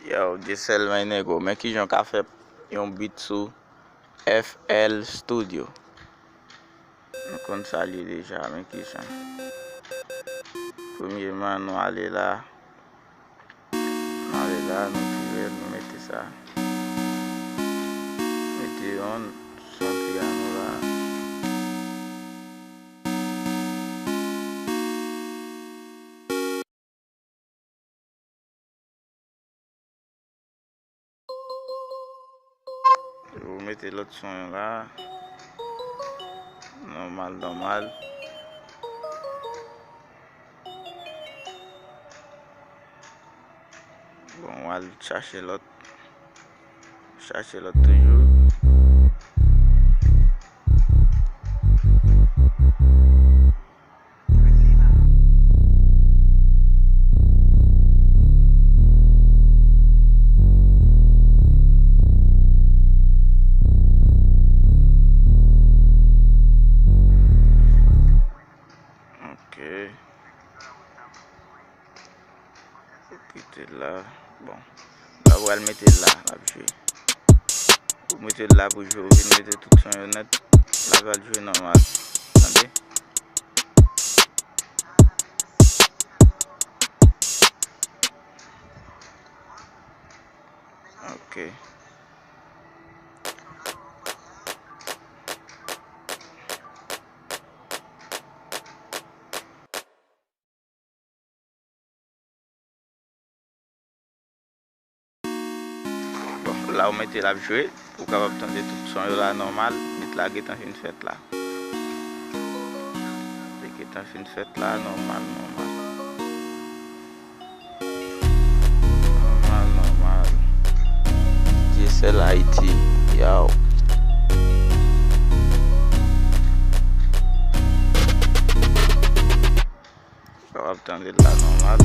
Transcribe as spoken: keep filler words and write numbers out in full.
Yo, Dyesèl My Negro, men kijan w ka fè yon beat sou F L Studio. Nou konn sa l ye deja, men kijan. Premyeman, nou ale la. Nou ale la, nou tire, nou mete sa. Mete yon son pyano la. Ou mete lòt son yo la. Nòmal, nòmal. Bon, w al chache lòt. Chache lòt toujou. Ok. Ou kite l la. Bon. La ou pral mete l la, l ap jwe. Ou mete l la pou jwe, ou vin mete tout son yo nèt. La pral jwe nòmal. Tande? Ok. Bon, la ou mete l ap jwe, ou kapab tande tout son yo la nòmal, beat la gentan fin fèt la. Li gentan fin fèt la, nòmal, nòmal. Nòmal, nòmal. Dyesèl Ayiti, yow. Kapab tande l la nòmal.